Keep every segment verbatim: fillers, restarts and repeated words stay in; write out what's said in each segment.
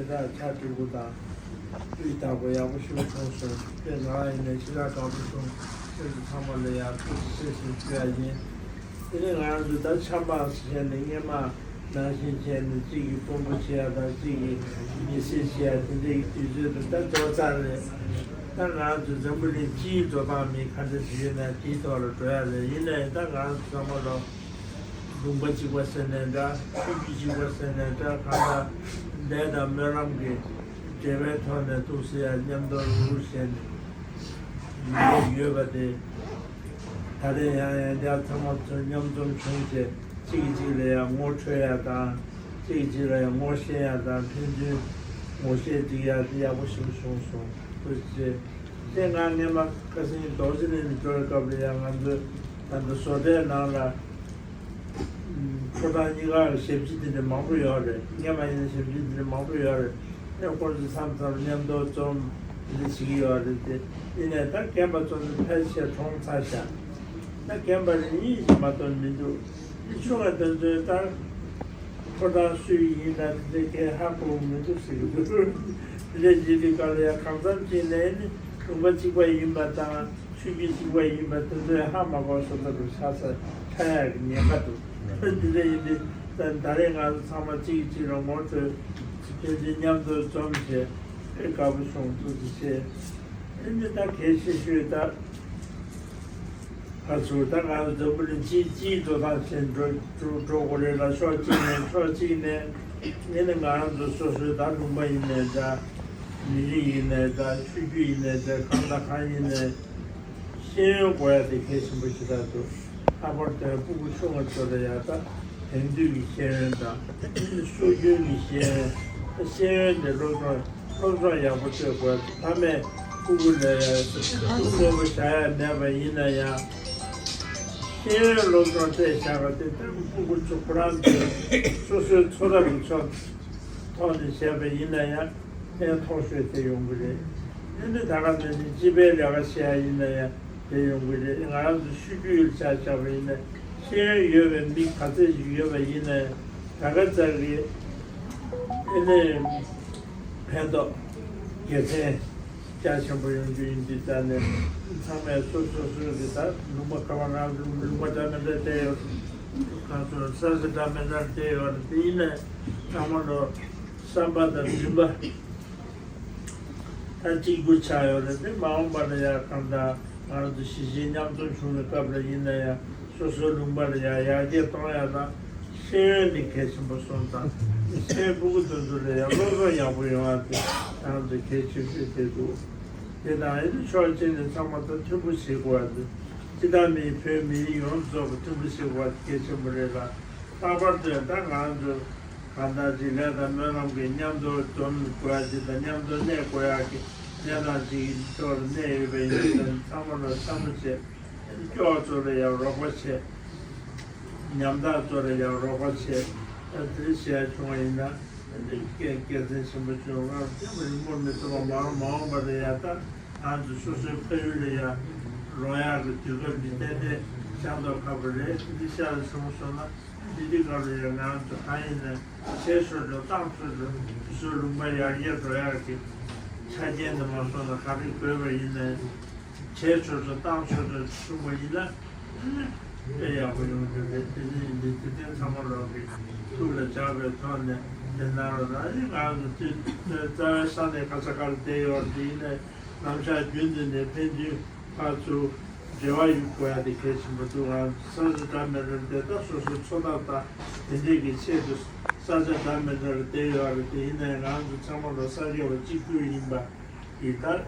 དེ་དག་ཆ་འགྲིག་པོ་དང་། སྤུས་དག་པོ་ཡག་པོ་ཞིག་བྱུང་སོང་། དེ་ང་ཡིན་ནས་ཞེ་དྲག་དགའ་པོ་བྱུང་། ཁྱེད་ཚོ་ཚང་མ་ལ་ཡང་ཐུགས་རྗེ་ཆེ་ཞེས་ཞུ་ཡ་ཡིན། དེ་ནས་ང་རང་ཚོ་ད་ཆབ་འབངས་ཟེར་ནས་སྔས་མ་ནང་བཞིན་བྱས་ནས་གཅིག་གིས་དཔོན་པོ་བྱེད་ཡ་དང་། གཅིག་གིས་མི་སེར་བྱེད་ཡ། དེ་འདྲའི་དུས་ཚོད་དུ་ད་འགྲོ་ཚར་རེད། ད་ང་རང་ཚོ་འཛམ་བུ་གླིང་སྤྱིའི་འགྲོ་སྟངས་མི་ག་འདྲ་ཞིག་ཡོད་ན་དེའི་ཐོག་ལ་འགྲོ་ཡ་རེད། ཡིན་ནའི་ད་ང་རང་ཚོ་ཚང་མ་ལོ། ལུང་པ་གཅིག་པ་ཟེར་ནའི་འདྲ། ཆོས་བརྒྱུད་གཅིག་པ་ཟེར་ནའི་འདྲ། གང་ལྟར་ལས་དང་སྨོན་ལམ་གྱི་འབྲེལ་བའི་ཐོག་ནས་འདུག་སེ་ཡ་མཉམ་དུ་རུ་རུ་བྱས་ནས་ཡོད་པ་དེ། ད་རེས་ཡང་ཡང་བསྐྱར་ཚང་མ་ཚོ་མཉམ་འཛོམས་བྱུང་རྗེས་གཅིག་གིས་གཅིག་ལ་ཡང་ངོ་འཕྲོད་ཡ་དང་། གཅིག་གིས་གཅིག་ལ་ཡང་ངོ་ཤེས་ཡ་དང་། ཕན་ཚུན་ངོ་ཤེས་སྒྲིག་ཡ་དེ་ཡག་པོ་ཞིག་བྱུང་སོང་། ཐུགས་རྗེ་ཆེ། དེ་ང་སྔས་མ་ཁ་སང་རྡོ་རྗེ་གླིང་ནས་འགྲོ་བའི་སྐབས་ལ་ཡང་ང་ཚོའི་ད་ལྟ་བཟོ་གྲྭའི་ནང་ལ་ཕོ་བྲང་གཉིས་ཀ་ལ་ཞབས་ཕྱི་དེ་འདྲ་མང་པོ་ཡོད་རེད། སྔས་མ་ཡིན་ན་ཞབས་ཕྱི་དེ་འདྲ་མང་པོ་ཡོད་རེད། ཨེ་ཁོང་ཚོ་མཚམས་མཚམས་མཉམ་དུ་འཛོམས་དེ་འདྲ་བྱེད་ཀྱི་ཡོད་རེད་དེ། ཡིན་ནའི་ད་རྒན་པ་ཚོ་ཚོ་ཕལ་ཆེར་གྲོངས་ཚར་ཤག་ད་རྒན་པ་རེ་གཉིས་ཤིག་མ་གཏོགས་མི་འདུག་མི་ཆུང་བ་དེ་ཚོས་ད་ཕོ་བྲང་སུ་ཡིན་ན་དེ་འདྲའི་གས་ཧ་གོ་མི་འདུག་ཟེར་གྱི་འདུག་དེ་འདྲ་བྱེད་དུས་སྐབས་ལ་ཡང་གང་འཚམ་ཅིག་ནས་ནི་ལུང་པ་གཅིག་པ་ཡིན་པ་དང་། ཆོས་བརྒྱུད་གཅིག་པ་ཡིན་པ་དེ་ཚོས་ཧ་མ་གོ་བཟོ་ལྟ་བུ་ཆགས་ས་ཆགས་ཡག་གི་ཉེན་ཁ་འདུག་དེ་འདྲ་ཡིན་དུས་ད་ད་རེས་ང་ཚོ་ཚང་མ་གཅིག་གིས་གཅིག་ལ་ངོ་འཕྲོད། ཕན་ཚུན་མཉམ་དུ་འཛོམས་བྱས་དཔེ་དགའ་པོ་བྱུང་། ཐུགས་རྗེ་ཆེ། ཨེ་ནི་ད་གལ་ཆེ་ཤོས་ད། ཕར་ཚུར་ད་ང་ཚོ་འཛམ་བུ་གླིང་སྤྱིའི་སྤྱིའི་འགྲོ་སྟངས་བྱས་འགྲོ་འགྲོ་འགྲོ་དགོས་རེད་ལ། ཕྱོགས་གཅིག་ནས་ཕྱོགས་གཅིག་ནས་ཨེ་ནི་ང་རང་ཚོ་སོ་སོའི་ད་ལུང་པ་ཡིན་ནའི་འདྲ། མི་རིགས་ཡིན་ནའི་འདྲ། ཆོས་བརྒྱུད་ཡིན་ནའི་འདྲ། གང་དང་གང་ཡིན་ནའི་ཤེས་ཡོན་དགོས་ཡ་དེ་གལ་ཆེན་པོ་ཞེ་དྲག་འདུག་ལྷག་པར་དུ་ཕྲུ་གུ་ཆུང་བ་ཚོ་ལ་ཡ་ད་དེང་དུས་ཀྱི་ཤེས་ཡོན་དང་། སྲོལ་རྒྱུན་གྱི་ཤེས་ཡོན། ཤེས་ཡོན་དེ་སློབ་སྦྱོང་སློབ་སྦྱོང་ཡག་པོ་སྤྲོད་དགོས། ཕ་མས་ཕྲུ་གུ་ལ་ཡ་ཐུགས་དམོད་པོ་བཞག་ཡ་མེད་པ་ཡིན་ན་ཡང་། ཤེས་ཡོན་སློབ་སྦྱོང་སྤྲད་བཞག་པ་དེ་ལྟ་བུ་ཕྲུ་གུ་ཚོ་ཁོ་རང་ཚོས་སོ་སོའི་འཚོ་ཐབས་ཀྱི་ཕྱོགས་ཐོག་ནས་བྱས་པ་ཡིན་ན་ཡང་ཕན་ཐོགས་ཤོས་དེ་ཡོང་གི་རེད། ཨེ་ནི་ད་ག་ནང་བཞིན་སྤྱི་པའི་ལས་ཀ་བྱེད་ཡ་ཡིན་ན་ཡང་དེ་ཡོང་གི་རེད། ང་རང་ཚོ་ཆོས་བརྒྱུད་ལ་ཆ་བཞག་པ་ཡིན་ན་ཤེས་ཡོན་ཡོད་པའི་མི་ག་ཚད་ཅིག་ཡོད་པ་ཡིན་ན་ཡང་ད་ག་ཙམ་གྱི་ཨེ་ནི་ཕན་ཐོགས་དགེ་མཚན་རྒྱ་ཆེན་པོ་ཡོང་རྒྱུ་ཡིན་དུས་ཙང་ནས། ཚང་མས་སོ་སོ་སོ་གི་ད་ལུང་པ་ཁ་པར་ནང་ལུང་པ་འདྲ་མི་འདྲ་བསྡད་ཡོད། གང་སོ་ས་ཆ་འདྲ་མི་འདྲ་བསྡད་ཡོད་རེད། དེ་ཡིན་ནའི་ཚང་མ་ལོ་བསམ་པ་དང་འདུན་པ་ད་གཅིག་པུ་ཆགས་ཡོད་རེད། དེ་མ་འོངས་པ་ལ་ཡང་གང་ལྟར་ང་རང་ཚོ་གཞིས་བྱེས་མཉམ་འཛོམས་བྱུང་བའི་སྐབས་ལ་ཡིན་ན་ཡང་། སོ་སོའི་ལུང་པ་ལ་ཡང་ཡར་རྒྱས་གཏོང་ཡ་དང་། ཤེས་ཡོན་ནི་གལ་ཆེན་པོ་སོང་ཙང་། ཤེས་ཡོན་ཕྲུ་གུ་དེ་ཚོ་ལ་ཡང་སློབ་སྦྱོང་ཡག་པོ་ཡོང་བ་དེ་ང་ཚོ་གལ་ཆེ་ཤོས་དེ་འདུག་དེ་དང་ཨེ་ནི་ཕྱོགས་གཅིག་ནས་ཚང་མ་ད་མཐུན་པོ་བྱེད་དགོས་པ་དེ། སྤྱི་བཏང་མི་བོད་མི་རིགས་ཡོངས་རྫོགས་པ་མཐུན་པོ་བྱེད་དགོས་པ་དེ་གལ་ཆེན་པོ་རེད་ལ། ལྷག་པར་དུ་ད་ང་ཚོ་གང་ལྟར་ཅིག་ལས་དང་སྨོན་ལམ་གྱི་མཉམ་དུ་འཛོམས་དགོས་ཡ་ཅིག་དང་། མཉམ་དུ་གནས་དགོས་ཡ་གི་གནས་སྟངས་ཅིག་གི་ཐོག་ལ་གནས་ཡོད་པ་ཡིན་དུས་ཙང་ཚང་མ་ལ་བསམ་བློ་བྱེད། སྐྱོ་བ་ཚོ་ལ་ཡང་རོགས་པ་བྱེད། ཉམ་ཐག་ཚོ་ལ་ཡང་རོགས་པ་བྱེད། ད་དེ་འདྲ་བྱས་བྱུང་བ་ཡིན་ན་དེ་འདྲ་དགེ་དགེ་མཚན་ཆེན་པོ་བྱུང་། ང་ཚོ་རིང་པོ་མི་ཐུབ་པ་མ་མ་འོངས་པ་ལ་ཡང་ད་ང་ཚོ་སོ་སོའི་ཕ་ཡུལ་ལ་ཡང་ལོག་ཡག་གི་དུས་སྐབས་འདི་ཏན་ཏན་ཤར་མདོག་ཁ་པོ་རེད། དེ་འདྲ་ཤར་བྱུང་སོང་ན། དེ་དུས་སྐབས་ལ་ཡང་ང་ཚོ་གང་ཡིན་ནའི་བྱས་ཆོག་ཆོག་བཏང་ཆོག་ཆོག་སོ་སོའི་ལུང་པ་ཡར་རྒྱས་འགྲོ་ཡག་གི་ཆ་རྐྱེན་དུ་མ་སོང་ན་ག་རེ་དགོས་པ་ཡིན་ནའི། བྱས་ཆོག་ཆོག་བཏང་ཆོག་ཆོག་གསུངས་པ་ཡིན་ན་དཔེ་ཡག་པོ་ཡོང་རྒྱུ་རེད། དེ་ནི་ཡིན་དུས་དེ་དོན་ཚང་མ་ལོག་གི་ཐུགས་ལ་འཇགས་པའི་ཐོག་ནས་དེ་གནང་རོགས་གནང་། ཨ་ནི་ང་ཚོ་དུས་རྩ་བའི་ས་གནས་ག་ས་ག་ལ་བསྡད་ཡོད་དེ་ཡིན་ནའི་ལམ་ཞག་རྒྱུན་དུ་ནས་ཕན་ཚུན་ཕར་ཚུར་འབྲེལ་བ་ཡོད་དགོས་ཡ་དེ་གལ་ཆེན་པོ་འདུག་ང་ཚོ་ས་ཆ་འདྲ་མི་འདྲ་དེ་ད་སོ་སོའི་འཚོ་ཐབས་དང་དེ་འདྲས་ཀྱི་ཆེད་དུ་ས་ཆ་འདྲ་མི་འདྲ་ལ་བསྡད་ཡོད་རེད། དེ་ཡིན་ནའི་ང་ཚོ་ཚང་མ་ལ་ས་སྐྱ་པ་གཅིག་གྱུར་ཡིན་པ་ཡིན་ད།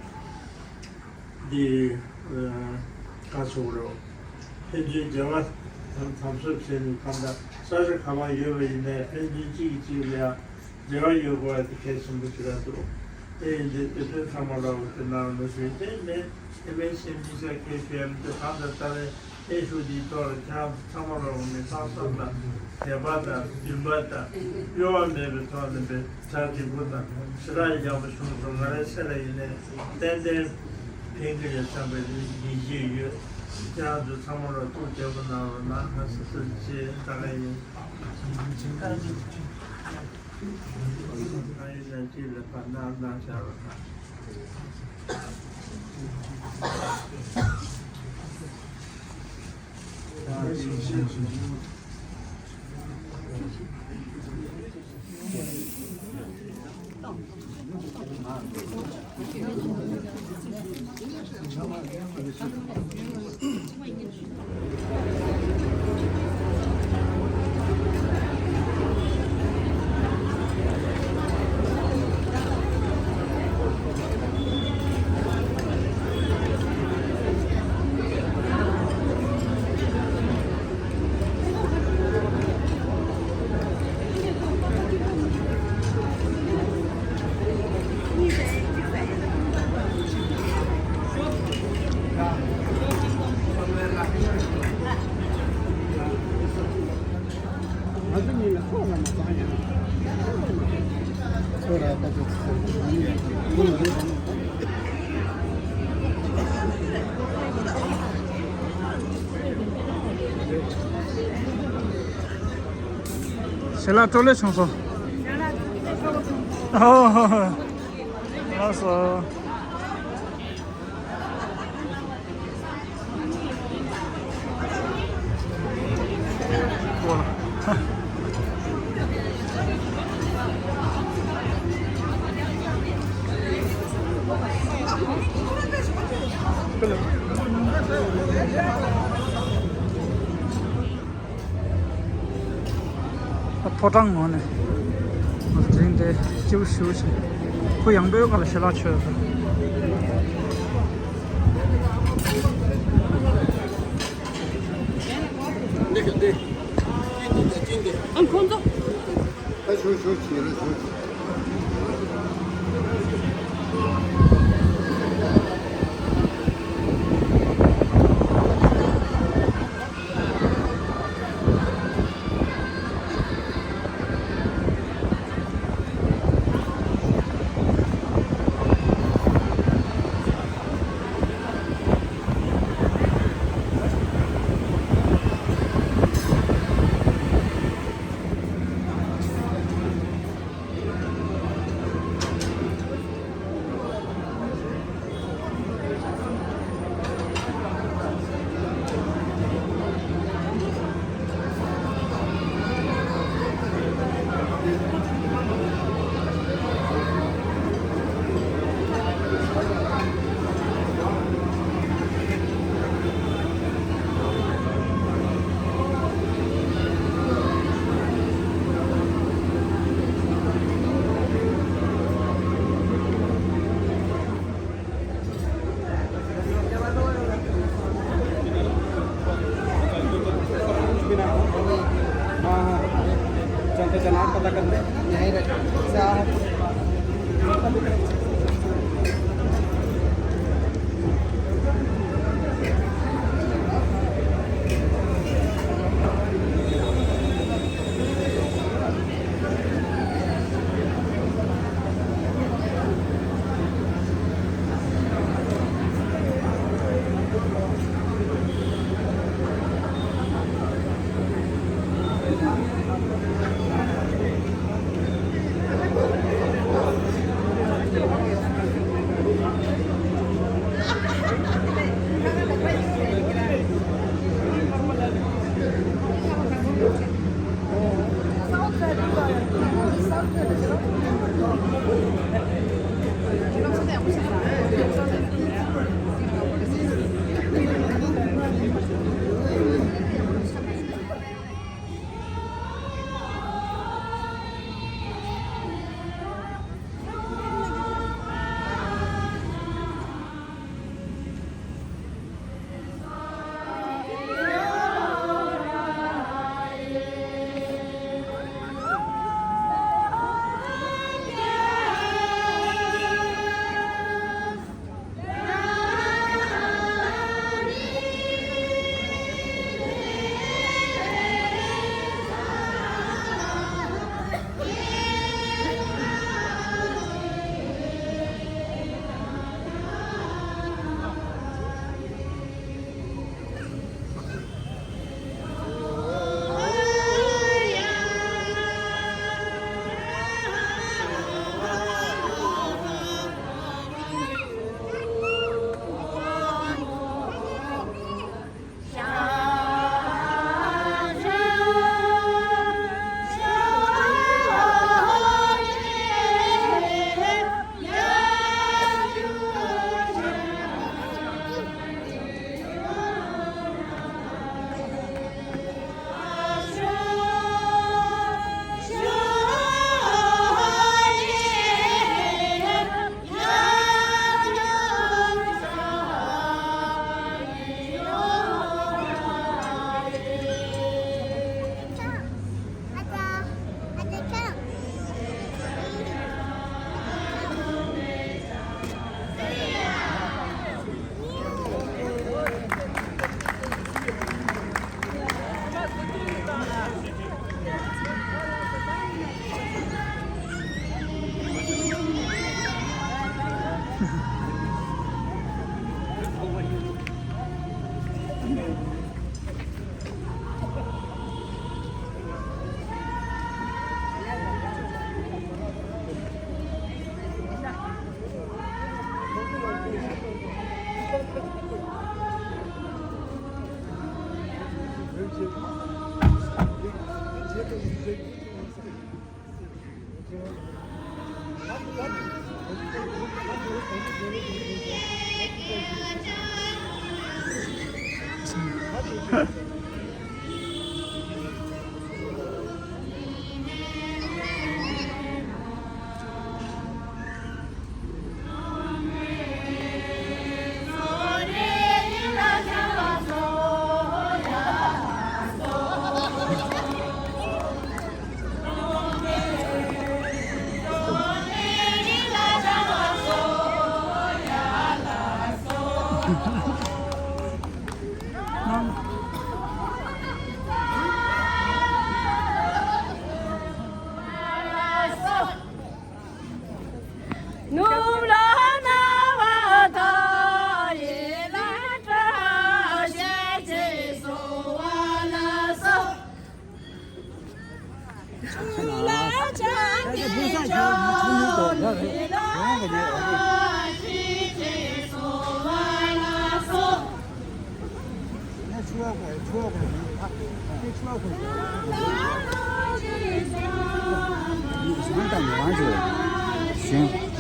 འདི་ཨ་ག་ཚོད་རོ། ཕན་ཚུན་འབྲེལ་བ་དམ་དམ་ཟབ་བྱས་ནས་གང་ལྟར་ས་ཆ་ག་པར་ཡོད་པ་ཡིན་ནའི་ཕན་ཚུན་གཅིག་གིས་གཅིག་ལ་ཡང་འབྲེལ་བ་ཡོད་དགོས་པ་དེ་གལ་ཆེན་པོ་ཞིག་རེད་འདུག་དེ་ཡིན་དུས་དེ་ཚོའི་ཚང་མ་ལ་འོ་དེ་ནང་ལ་ཞུས་ཏེ་མེད་དེ་མེད་ཤེས་མི་ཤེས་ཁྱེད་ཞུ་ཡ་མི་འདུག་གང་ལྟར་ད་རེས་ཨེ་ཞུ་དེའི་ཐོག་ལ་ཁྱེད་རང་ཚོ་ཚང་མ་ལ་འོ་མི་ལྷག་བསམ་དང་དད་པ་དང་འདུན་པ་དང་གཡོ་བ་མེད་པའི་ཐོག་ནས་པའི་གྲ་སྒྲིག་པོ་དང་ཞེ་དྲག་ཡག་པོ་བྱུང་སོང་། ང་རའི་ཚེ་ལ་ཡིན་ནའི་ཏན་ཏན་ཕན་གྱི་རེད་བསམ་པའི་ཡིད་ཆེས་ཡོད། ཁྱེད་རང་ཚོ་ཚང་མ་ལ་ཐུགས་དལ་པོ་གནང་རོགས་གནང་། ལྷ་ས་ས་ཆེ་ད་ག་ཡིན། ང་ཡིན་ནའི་ ཅིག་ལ་ཕར་གནང་གནང་བཞག་པ་དང་། ཞལ་ལག་སྤྲོ་ལེ་བྱུང་སོང་། ཨོ། ལགས་སོ། ཕོ་བྲང་ངོས་ནས་ང་ཚོ་དེ་རིང་འདིར་སྐྱིད་པོ་ཞེ་པོ་ཅིག་ཁོ་ཡང་པོའི་སྒང་ལ་ཞལ་ལག་མཆོད་ཡོད་པ། འདི་ག་འདི། ཅི་འདི་འདི་ཅི་འདི། ཨང་ཁོང་ཚོ། ད་ཞུ་ཞུ་ཅི་རེད་ཞུ་ཅི།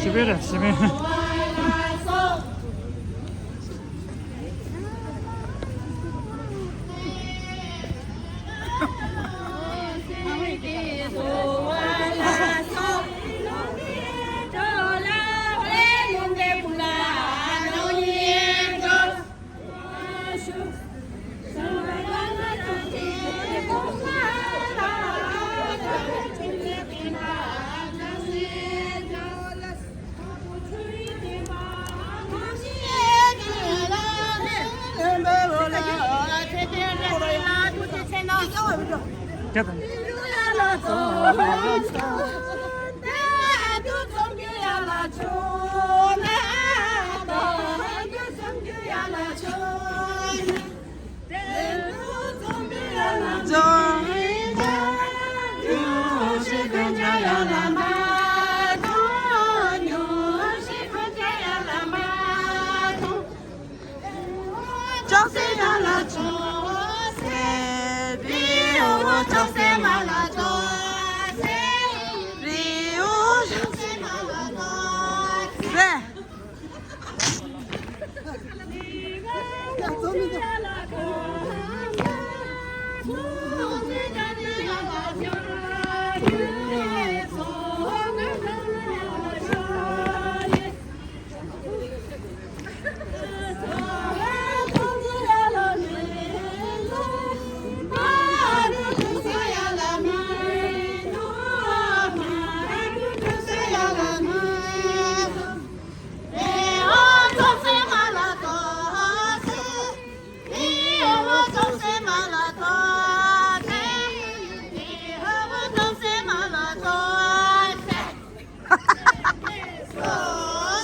ཞི་བའི་རེད། ཞི་བའི།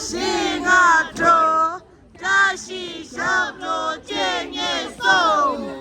ཞེ་ལྔ་དྲུག་བཀྲ་ཤིས་ཞབས་བྲོ་བཅས་ཉེར་གསུམ།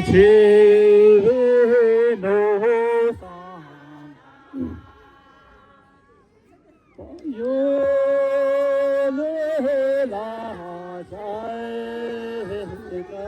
ཆེ་བའི་ནོར་བཟང་ཡོད་ལ་བྱ།